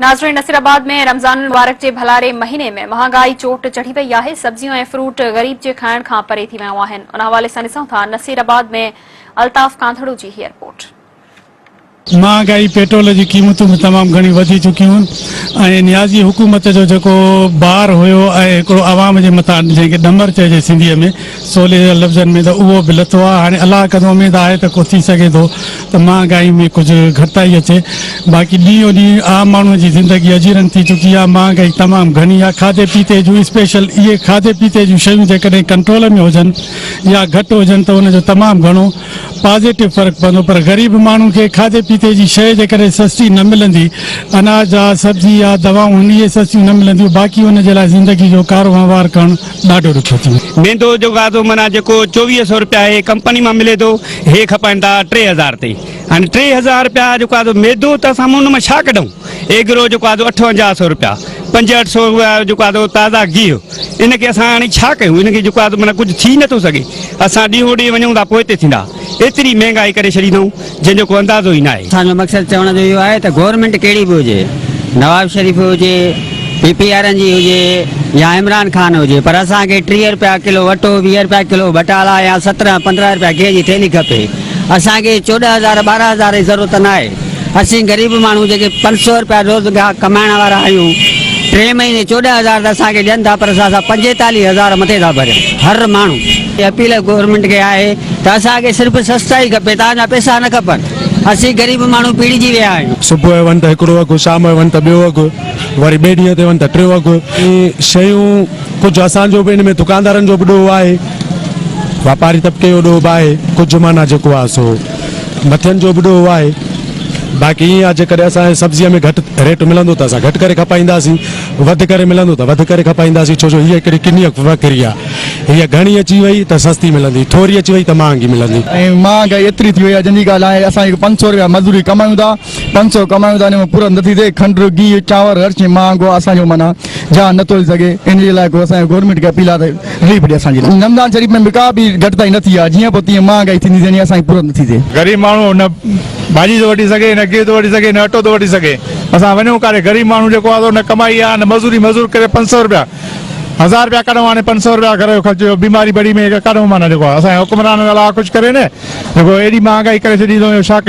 ناظرين نصيرآباد ۾ رمضان المبارڪ جي ڀلاري مهيني ۾ مهانگائي چوٽ چڙهي وئي آهي، سبزيون ۽ فروٽ غريب جي کائڻ کان پري ٿي ويون آهن، ان حوالي سان ڏسون ٿا نصيرآباد ۾ الطاف ڪانڌڙو جي هي رپورٽ. مهانگائي پيٽرول جي قيمتون به تمام گهڻيون وڌي چڪيون آهن ۽ نيازي حڪومت جو جيڪو بار هيو ۽ هڪڙو عوام جي مٿان جنهن کي ڏمر چئجي سنڌيء ۾ سولي لفظن ۾ ته اهو به لٿو آهي هاڻي الله ڪندو اميد آهي ته ڪو ٿي سگهي ٿو ته مهانگائي ۾ ڪجهه گهٽتائي اچي باقي ڏينهون ڏينهن عام ماڻهو جي زندگي اجيرن ٿي چڪي آهي مهانگائي تمام گهڻي آهي کاڌي پيتي جون اسپيشل اهي کاڌي پيتي جون شيون جيڪڏهن ڪنٽرول ۾ هجن يا گهٽ هجن ته ان جو تمام گهڻو پازيٽو فرق پوندو پر غريب ماڻهو کي کاڌي پيتي جي شيء جيڪڏهن سستي نه ملندي اناج آ سبزي آ دوائون آهن اهي سستيون نه ملنديون باقي ان جي لاء زندگي جو ڪاروهنوار ڪرڻ ڏاڍو ڏکيو ٿي ويندو. ميندو جو گازو معنيٰ جيڪو 24 سو رپيا هي ڪمپني مان ملي ٿو هي کپائن ٿا 3000 تي هاڻي 3000 رپيا جيڪو آ سو ميدو ته اسان ان مان ڇا ڪڍون ايگرو جيڪو آ سو 58 سو رپيا 65 سو جيڪو آ سو تازا گيهه ان کي اسان هاڻي ڇا ڪيون ان کي جيڪو آ سو معنيٰ ڪجهه ٿي نٿو سگهي اسان ڏينهون ڏينهن وڃون ٿا پوئتي ٿيندا ايتري مهنگائي ڪري ڇڏي اٿئون جنهن جو ڪو اندازو ئي ناهي. اسان جو مقصد چوڻ جو اهو آهي ته گورنمينٽ ڪهڙي به هجي، نواز شريف هجي، پي پي آرن جي هجي يا عمران خان هجي پر اسان کي 30 رپيا ڪلو اٽو، 20 رپيا ڪلو بٽالا يا 17 15 رپيا گيهه جي ٿيلهي کپي. اسان کي 14 هزار 12 هزار جي ضرورت ناهي. اسين غريب ماڻهو جيڪي 500 رپيا روزگار ڪمائڻ وارا آهيون، ٽي مهيني 14 هزار ته اسان کي ڏين ٿا پر اسان 45 هزار مٿي ٿا ڀريون هر ماڻهو. اپيل گورنمينٽ کي آهي ته اسان کي صرف سستائي کپي توهان جا پئسا نه کپن اسين غريب ماڻهو پيڙجي ويا آهيون. صبح جو وڃ ته هڪڙو اگهه، شام جو وڃ ته ٻيو اگهه، وري ٻئي ڏينهن تي وڃ ته ٽيون اگهه. شيون ڪجهه اسان جو به ان ۾ دڪاندارن جو به ڏوهه آهي، واپاري طبقي جو ڏوهه به آهي، ڪجهه معنيٰ جيڪو آهي سو مٿين جو به ڏوهه آهي. باقي ائين آهي جيڪڏهن اسان کي سبزيء ۾ گهٽ ريٽ ملندو ته اسان گهٽ ڪري کپائينداسين، وڌ ڪري ملندو ته وڌ ڪري کپائينداسين، ڇو جو هيء هڪڙي ڪني وڪري آهي. هيء گهڻي اچي وئي ته سستي ملندي، ٿوري اچي وئي ته مهانگي ملندي. ۽ مهانگائي ايتري ٿي وئي آهي جنهن جي ڳالهه ناهي، اسان جيڪو 500 رپيا مزدوري ڪمايون ٿا، 500 ڪمايون ٿا ان ۾ پورت نٿي ٿئي، کنڊ، گيهه، چانور هر شيء مهانگو آهي، اسان جو معنيٰ جان نٿو هلي سگهي، ان جي لاء ڪو اسان کي گورنمينٽ کي اپيل آهي ته رليف ڏي اسان جي لاء. رمضان شريف ۾ به ڪا به گهٽتائي نه ٿي آهي، جيئن پوء تيئن مهانگائي ٿيندي ٿي وڃي، اسان کي پورت نٿي ٿئي. غريب ماڻهو نه ڀاڄي ٿو وٺي سگهي، نه گيهه ٿو وٺي سگهي، نه اٽو ٿو وٺي سگهي، اسان وڃون ڪاڏي، غريب ماڻهو جيڪو آهي سو نه ڪمائي آهي نه مزوري، مزور ڪري 500 رپيا. هزار رپيا ڪڍون هاڻي 500 رپيا گهر جو خرچ بيماري بڙي ۾ ڪڍون معنيٰ جيڪو آهي اسان جا حڪمران الله خوش ڪري نه جيڪو ايڏي مهانگائي ڪري ڇڏي اٿئون جو ڇا ڪيون.